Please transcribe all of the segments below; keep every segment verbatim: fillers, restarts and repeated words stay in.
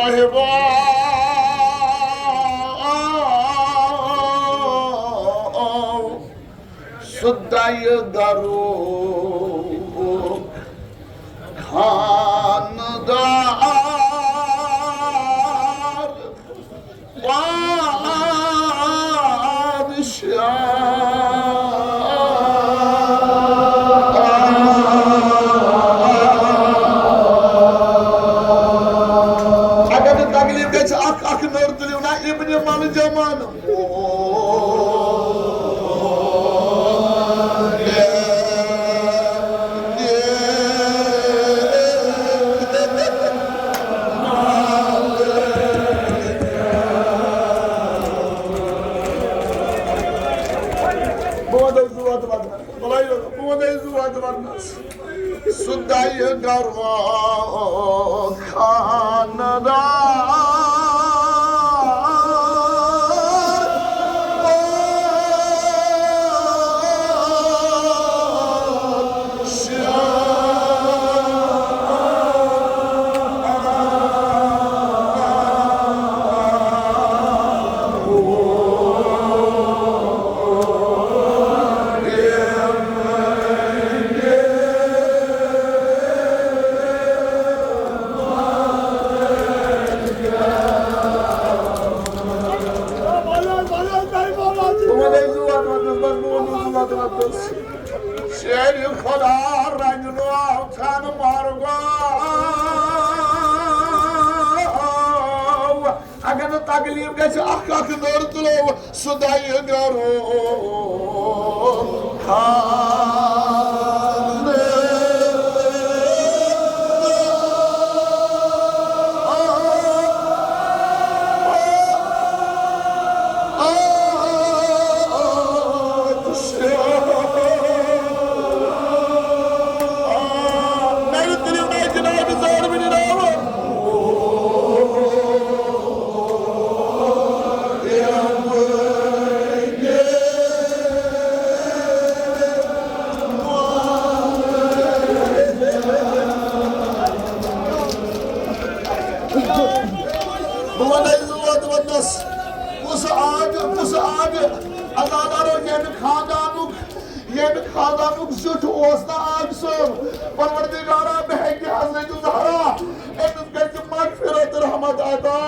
صاحبہ، سُہ دَیہِ گَرُک خانٛدار پادشاہ۔ اگر نہٕ تکلیف گژھِ، اکھ اکھ نٔر تُلِو نا ابن ملجمن۔ بہٕ وَنَے زٕ وَتہٕ وَنَس۔ بَلاے، بہٕ وَنَے زٕ وَتہٕ وَنَس۔ سُہ دَیہِ گَرُک خانٛدار۔ شیر خدا رنگنو آو تھن مارگو۔ اگر نہٕ تکلیف گژھِ، اکھ اکھ نٔر تُلو۔ سُہ دَیہِ گَرُک خانٛدار۔ بہٕ وَنَے زٕ وَتہٕ وَنَس، کُس آبِ، کُس آبِ عزادارو ییٚمہِ خاندانُک ییٚمہِ خاندانُک زیُٹھ اوس نہ عابد صٲب، پروردگارا، بہٕ ہیٚکہِ حضرت زہرا، أمِس گژھِ مغفرت رحمت عطا۔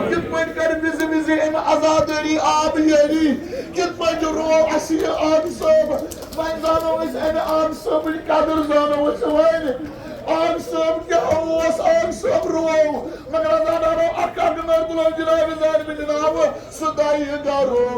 کِتھ پٲٹھۍ کَرِ وِزِ وِزِ أمۍ عزادٲری آبہٕ یٲری؟ کِتھ پٲٹھۍ روو اَسہِ یہِ عابد صٲب؟ وۄنۍ زانو أسۍ اَمہِ عابد صٲبٕنۍ قدٕر، زانو أسۍ وۄنۍ۔ عابد صٲب کیٛاہ اوس؟ عابد صٲب روو، مگر عزادارو اَکھ اَکھ نٔر تُلو جناب زہرا بِنتِ ناوٕ۔ سُہ دَیہِ گَرُک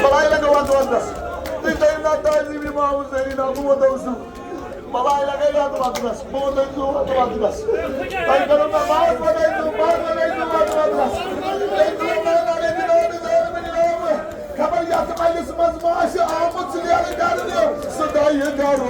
بَلاے لَگٲو اَتھ وَنٛدَس۔ تُہۍ تھٲیِو نا تعظیٖم امام حسینی نا، بہٕ وَنو سُہ۔ بَلاے لَگٲو اَتھ وَنٛدَس، بہٕ وَنو سُہ اَتھ وَنٛدَس۔ تۄہہِ کَرو مےٚ معاف، بَلاے تُہۍ، بَلاے تُہۍ اَتھ وَنٛدَس۔ تُہۍ کٔرِو مےٚ بَلاے تُہۍ اَتھ وَنٛدَس۔ خبر یَتھ مجلسہِ منٛز ما آسہِ آمُت سُہ نیرٕ گرٕ نیرٕ، سُہ دَیہِ گرٕ۔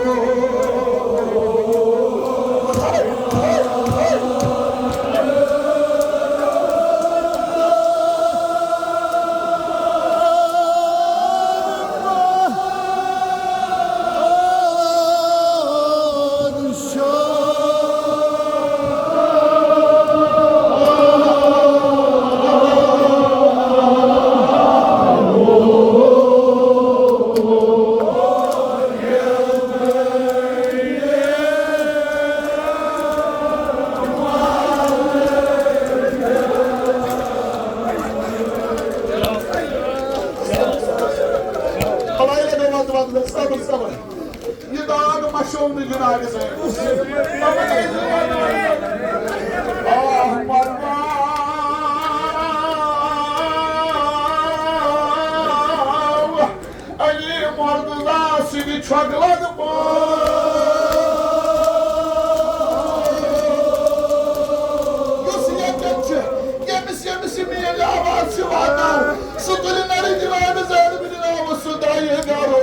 خدایہ، صبر، صبر۔ یہِ داغ مَشو نہٕ جنابِ سٲنِس۔ آہ، مرواو علی مردُزا سٕنٛدِ چھۄکہٕ لد پٲٹھۍ۔ یُس ییٚتٮ۪تھ چھُ، ییٚمِس، ییٚمِس یہِ میٲنۍ آواز چھِ واتان، سُہ تُلہِ نرِ جناب زینب جناب سُہ دایہِ گرو۔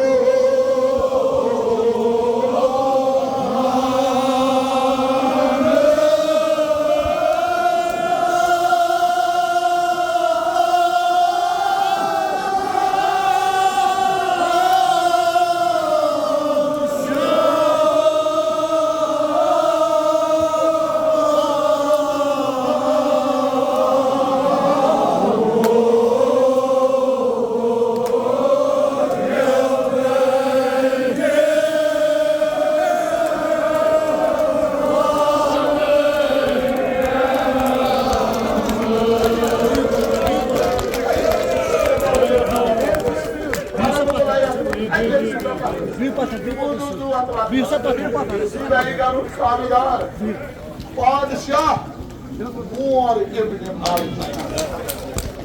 بِہِو سا پَتھَر، بِہِو سا پَتھَر۔ بادشاہ، مور ابن آل۔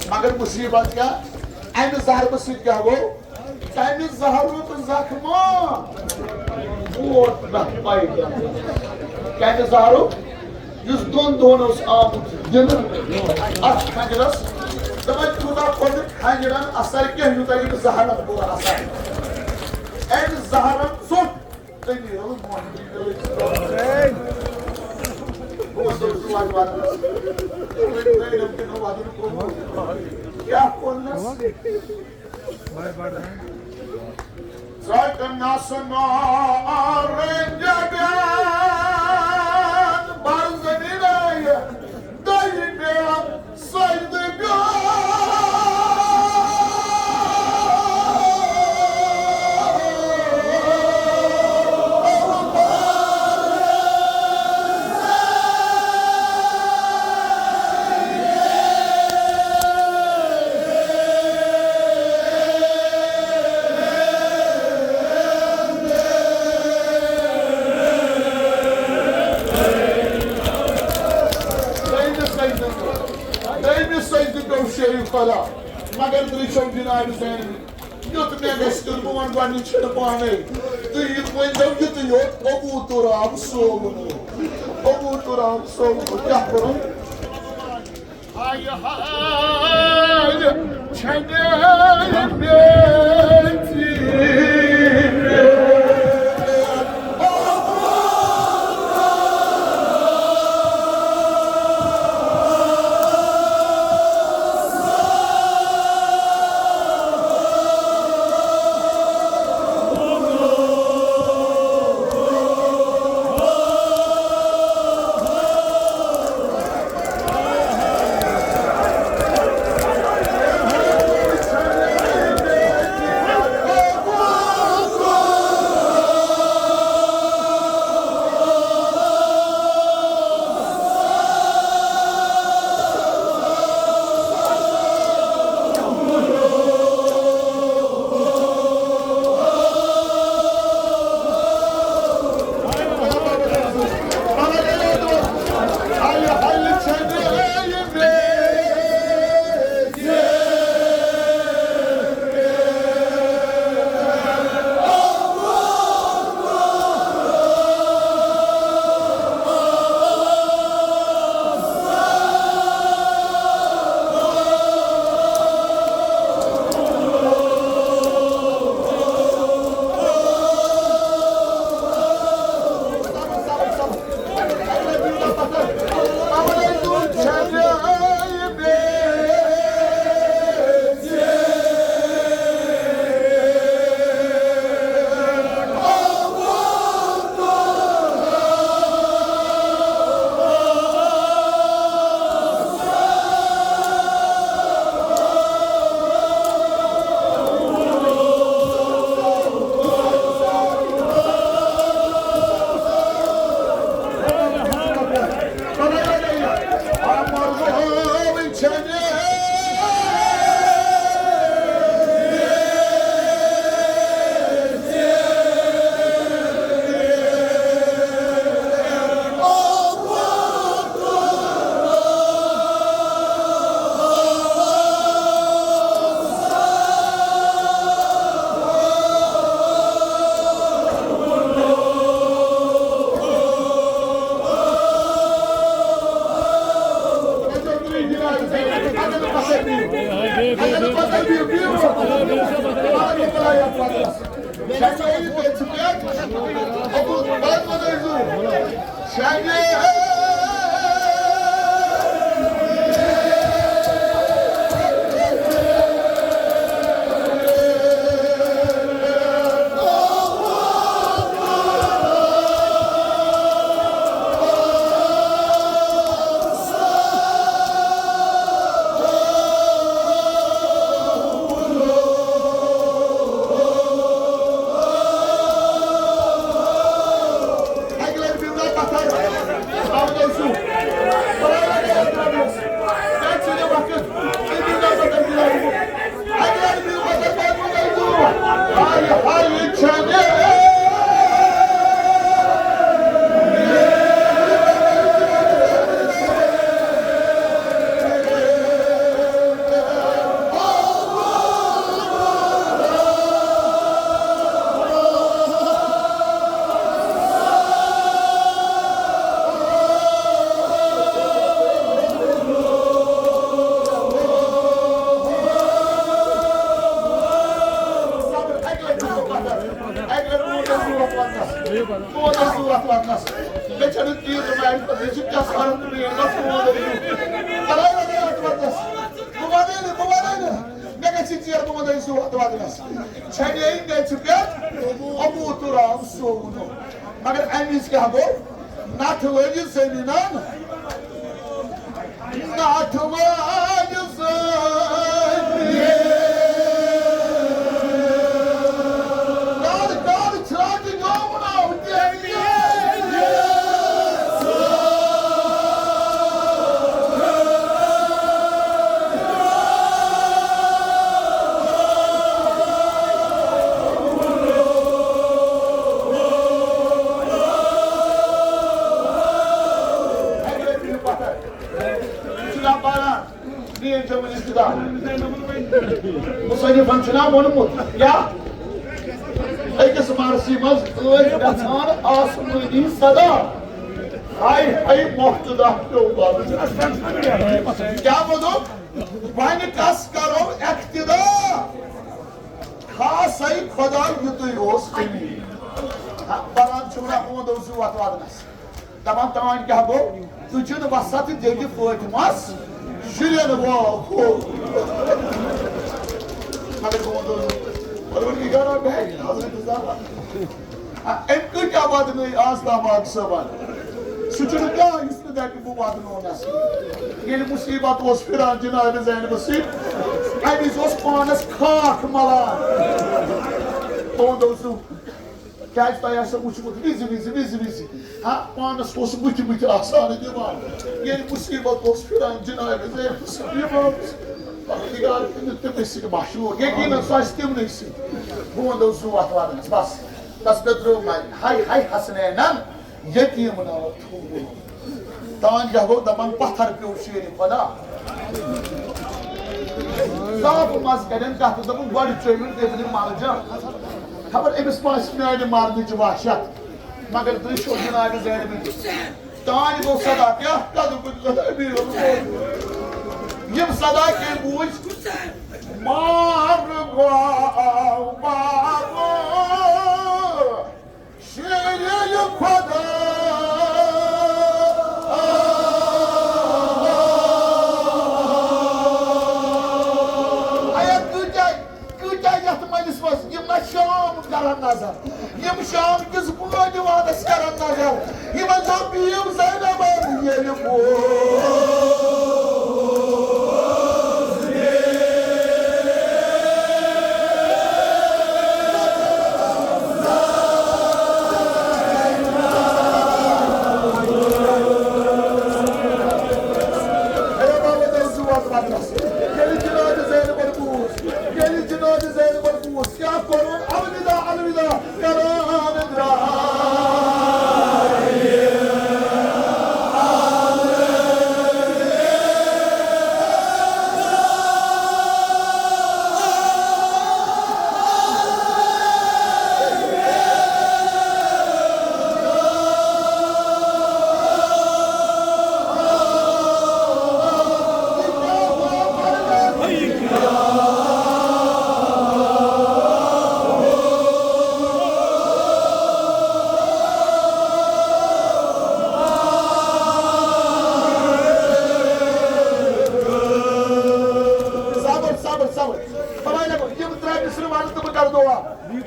مگر مصیبت کیا؟ امہِ ضربہٕ سۭتۍ کیا گوٚو؟ تمہِ زہرُک زخمہ ووت نہ پیدل۔ کمہِ زہرُک؟ یُس دۄن دۄہن اوس آمُت دِنہٕ اتھ کھنجرس، تمن تیوٗتاہ کوٚر نہٕ کھنجرن اثر کینٛہہ، یوٗتاہ ییٚمہِ زہرن کوٚر اثر۔ امہِ زہرن ژوٚٹ تٔمۍ ییٚلہِ محمد۔ کیٛاہ کوٚرنس؟ ژٹنس نار جگت بر زمینہ دٔہمہِ سجدٕ پیوٚو۔ دوٚیمِس سجدٕ پیوٚو شریف خدا، مگر درٛچھو جناب زینبہِ۔ یُتھ مےٚ گژھِ تیُتھ، بہٕ وَنہٕ گۄڈٕنِچ چھِنہٕ پانَے۔ تُہۍ یہِ ؤنۍزیو یُتُے یوت، ابو تراب صٲبُن۔ ابو تراب صٲبُن کیٛاہ کوٚرُن؟ ہاے ہاے، چھَنہٕ مےٚ ژیٖرۍ۔ مےٚ چھَنہٕ تیٖژ معرفت، یہِ چھُ کیٛاہ سَرَن تہٕ بیٚیہِ بَس فون دٔپِو۔ اَلَے وَلَے اَتھ وَنَس۔ بہٕ وَنَے نہٕ، بہٕ وَنَے نہٕ۔ مےٚ گژھِ ژیر، بہٕ وَنَے زُو اَتھ وَنَس۔ چھَنے گژھِ پٮ۪ٹھ ابوٗ تُراب سومنُک۔ مگر اَمہِ وِزِ کیٛاہ گوٚو؟ نَٹھٕ وٲلۍ زٔمیٖنَن، نَٹھٕ وٲلۍ زٔمیٖن۔ کَر، کَر ژھرٛانٛٹہِ گیوٚو ناو تیٚلہِ۔ مُصنِفن چھُنا ووٚنمُت، کیٛاہ؟ أکِس مرثی منٛز ٲسۍ گژھان آسمٲنی صدا۔ ہاے ہاے، مۄکھ تہٕ دَکھ پیوٚو بَرُن۔ کیٛاہ ووٚنُکھ؟ وۄنۍ کَس کَرو اقتدا؟ خاصے خۄدا یُتُے اوس أمی۔ ہا، بَران چھُو نہ اوٚنٛد اوسُو اَتھ وَدنَس۔ دَپان، تام کیٛاہ گوٚو؟ تُہۍ چھِو نہٕ وَسان تہٕ دِیِو فٲطمَس شُرٮ۪ن وول۔ مگر بہٕ وَنہٕ تۄہہِ، پروردگارا، بہٕ ہیٚکہِ نہٕ حضرت زہرا۔ آ، أمۍ کۭتیٛاہ وَدنٲے آز تام آز صٲبَن؟ سُہ چھُنہٕ کانٛہہ یُس نہٕ دَپہِ، بہٕ وَدنوونَس۔ ییٚلہِ مُصیٖبت اوس پھِران جِنابِ زینبَس سۭتۍ، اَمہِ وِزِ اوس پانَس خاکھ مَلان۔ تُہُنٛد اوسُم۔ کیٛازِ تۄہہِ آسیو وٕچھمُت وِزِ وِزِ، وِزِ وِزِ، ہا، پانَس اوس بٕتھِ بٕتھِ آسان دِوان۔ ییٚلہِ مُصیٖبت اوس پھِران جِنابِ زینَس سۭتۍ، یِوان اوس پروردگار تٔمِس، تٔمِس سۭتۍ مشہوٗر۔ یقیٖناً سُہ آسہِ تِمنٕے سۭتۍ۔ بہٕ وَنہٕ زُو اَتھ وَدنَس، بَس۔ تَس پٮ۪ٹھ درٛاو مَے، ہاے ہاے حسنینَن، یتیٖم ناو تھوٚوُن۔ تان کیٛاہ گوٚو؟ دَپان، پَتھر پیوٚو شیرِ خۄدا۔ صاف مَزٕ کَرن کَتھ، دوٚپُن، گۄڈٕ چیٚیِن ابنِ ملجم۔ خبر أمِس ما آسہِ میٛانہِ مرنٕچ وحشت، مگر تُہۍ چھِو جنابِ زینبٕنۍ۔ تانۍ گوٚو صدا، کیٛاہ کَتھ گوٚو؟ یِم صدا کٔمۍ بوٗزۍ؟ مار گوٚو بابو۔ شیرِ خۄدا۔ اے کۭتیٛاہ، کۭتیٛاہ یَتھ مٲلِس منٛز، یِم نہ شام کرن نظر، یِم شام کِس بٲدِوانس کرن نظر، یِمن چھو بیٖم زینبن ییٚلہِ بوز۔ ییٚلہِ جناب زینبن بوٗز، ییٚلہِ جناب زینبن بوٗز، کیٛاہ کوٚرُن؟ الوداع، الوداع، کران درٛاے۔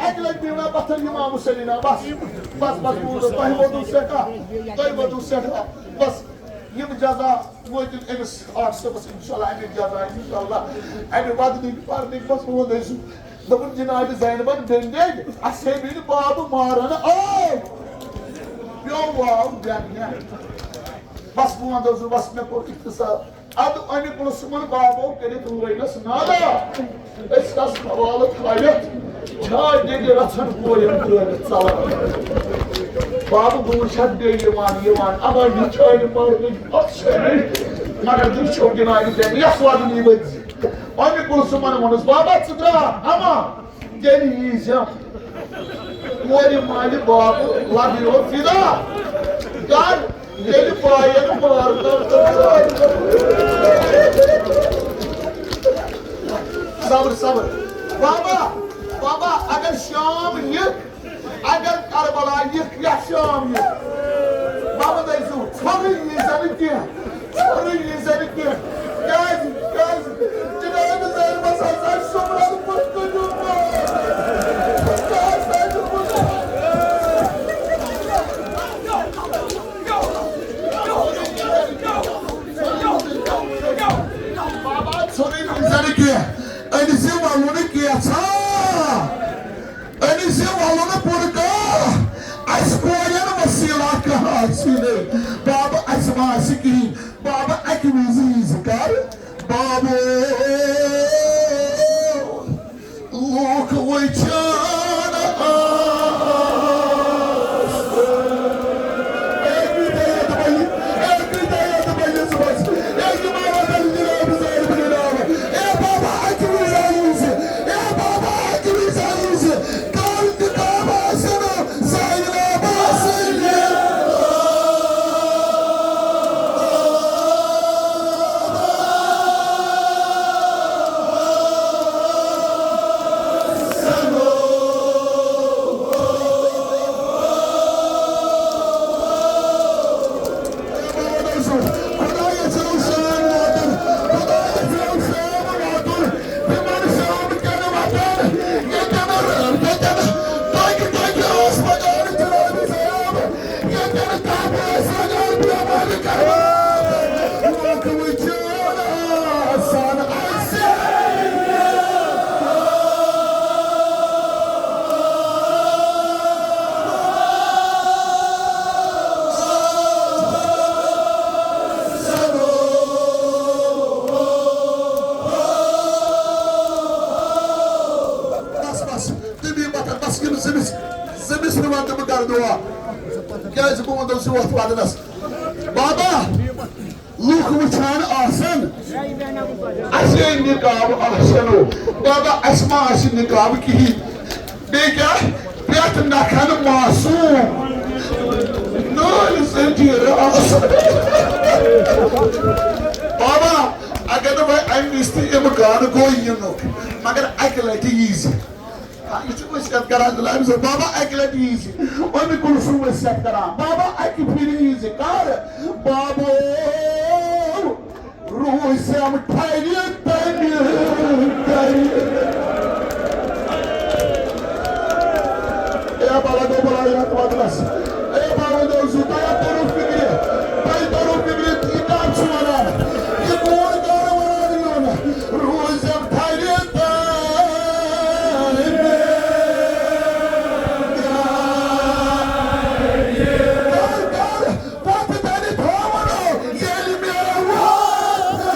اَکہِ لَٹہِ پیٚیہِ مےٚ پَتھر اِمام حُسینہ، بَس، بَس، بَس، بہٕ وَنہٕ، تۄہہِ ووتوٕ سٮ۪ٹھاہ، تۄہہِ ووتوٕ سٮ۪ٹھاہ، بَس، یِم جزا وٲتِن أمِس آٹھ صٲبَس اِنشاءاللہ، اَمِکۍ جزا اِنشاءاللہ، اَمہِ وَدنٕکۍ پَرنٕکۍ، بَس، بہٕ وَنہٕ أمِس، دوٚپُن، جناب زینبن بیٚنہِ بیٚنہِ، اَسہِ ہے بیٚنہِ بابہٕ مارن، آے، پیوٚو واو گرنہِ۔ بَس، بہٕ وَنہٕ، دوٚپُن، بَس، مےٚ کوٚر اِختصار۔ ادٕ امہِ کُلثومن بابو کٔرِتھ وٲنس نادا۔ أسۍ کس حوالہٕ تھٲوِتھ؟ چھا ییٚتہِ رژھن کورٮ۪ن ترٲوِتھ ژلان؟ بابہٕ گوٚو چھکھ بیٚیہِ یِوان، یِوان، اما یہِ چھٲنہِ پرنٕچ اکھ شٲمِل۔ مگر یہِ چھو جنابہِ تیٚلہِ یس ودنی ؤتھۍ زِ۔ امہِ کُلثومن ووٚنُس، بابا، ژٕ درٛاکھ، اما۔ تیٚلہِ ییٖزٮ۪م کورِ مالہِ بابہٕ لبہِ یور فدا۔ کر؟ ییٚلہِ پایَن مارنَم تہٕ صبر، صبر۔ بابا، بابا، اگر شام یِکھ، اگر کربلا یِکھ یا شام یِکھ، بابا دٔپۍ زیو، ژھۄرٕے یی زَنہٕ کینٛہہ۔ ژھۄرٕے یی زَنہٕ کینٛہہ۔ کیٛازِ؟ کیٛازِ؟ جناب زینبَس ہسا شُمرَن پُشکہٕ دیُتمُت۔ بابا، ژھۄرٕے یی زَنہٕ کینٛہہ۔ أمِس یہِ وَنُن کینٛژھا۔ أمِس یہِ وَلُن پُرکا، اَسہِ کورٮ۪ن وسیٖلہ کانٛہہ آسی نہٕ۔ بابہٕ، اَسہِ ما آسہِ کِہیٖنۍ۔ بابہٕ، اَکہِ وِزِ یی زِ کَر۔ بابو، لوٗکھ وٕچھان آس۔ اے کۭتیٛاہ یَتھ بَنہِ، اے کۭتیٛاہ یَتھ بَنہِ صُبحَس۔ اے یہِ ما وَتَن جِناب زٲہِد بِن عِناب۔ اے بابا، اَکہِ وِزِ آیی زِ۔ اے بابا، اَکہِ وِزِ آیی زِ۔ کَر تہِ کَم آسہِ نہٕ، زاینَب آسٕنۍ۔ خۄدایا، ژےٚ اوس شام واتُن۔ خۄدایا، ژےٚ اوس شام واتُن۔ تِمن شام کٮ۪ن وتن، ییٚتٮ۪ن، ییٚتٮ۪ن دۄگہِ دۄگہِ ٲس بجان جناب زینب، ییٚتٮ۪ن کعبہٕ ٲس بجان بیمارِ کربلا۔ لوٗکھ وٕچھان آسان اَسہِ۔ بس، بس، تمی پتہٕ بس یِم زٔمِس، زٔمِس نِوان تہٕ بہٕ کرٕ دُعا۔ کیٛازِ بہٕ وَنہٕ تۄہہِ زِ وَتھ وَدنَس۔ بابا، لُکھ وٕچھان آسن، اَسے نِقاب آسن او۔ بابا، اَسہِ ما آسہِ نِقاب کِہیٖنۍ۔ بیٚیہِ کیٛاہ؟ پرٛٮ۪تھ نکھن معصوٗم نٲلۍ زنجیٖر آسن۔ بابا، اگر نہٕ وۄنۍ اَمہِ وِزِ تہِ اِمکان گوٚو یِنُک، مگر اَکہِ لٹہِ ییٖزِ۔ آ، یہِ چھُ وصیت کران جناب صٲب، بابا اَکہِ لٹہِ ییٖزِ۔ اُمہِ کُلثوم وصیت کران، بابا اَکہِ پھِرِ ییٖزِ۔ کر؟ بابو، روٗزٮ۪م ٹھرِ تَمہِ گرِ۔ اے بابا، گوٚو بلاے رَتھ وَدنَس۔ اے بابا، گوٚو زُو، تۄہہِ توٚرُو فِکرِ، تۄہہِ توٚرُو فِکرِ، یہِ کَر چھُ وَنان؟ یہِ کوٗر کَر وَنان میون؟ روٗزٮ۪م ٹھرِ تَمہِ گرِ۔ کَر، کَر؟ پتہٕ تَلہِ تھاوَن ییٚلہِ مےٚ واتھ۔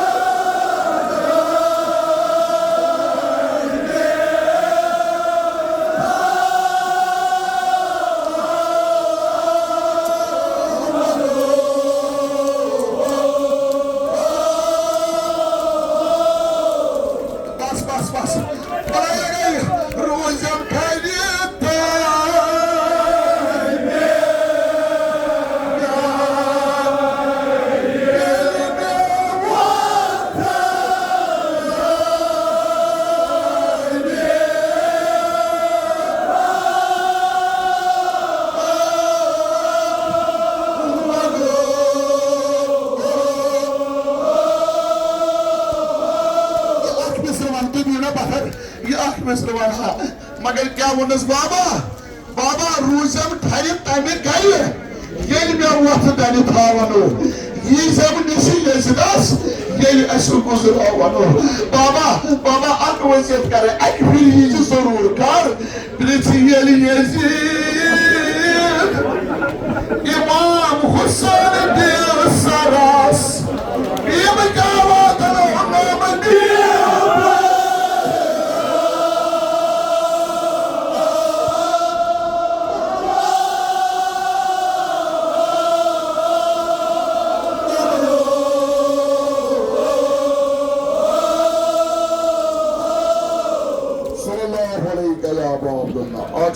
اگر کیٛاہ ووٚنُس بابا؟ بابا، روٗزٮ۪م ٹھرِ تَمہِ گرِ، ییٚلہِ مےٚ وۄتھٕ دَنہِ تھاوَنو۔ ییٖزٮ۪م نِشہِ یزِدَس، ییٚلہِ اَسہِ گُزراوَنو۔ بابا، بابا، اَکھ وصیت کَرے، اَکہِ پھِرِ ییٖزِ ضروٗر۔ کَر؟ پرٛژھِ ییٚلہِ یزید امام حسین دِل سراس، بیبہٕ کیٛاہ واتناونو بہٕ دِل۔ صلی اللہ علیک یا ابا عبداللہ۔ اکھ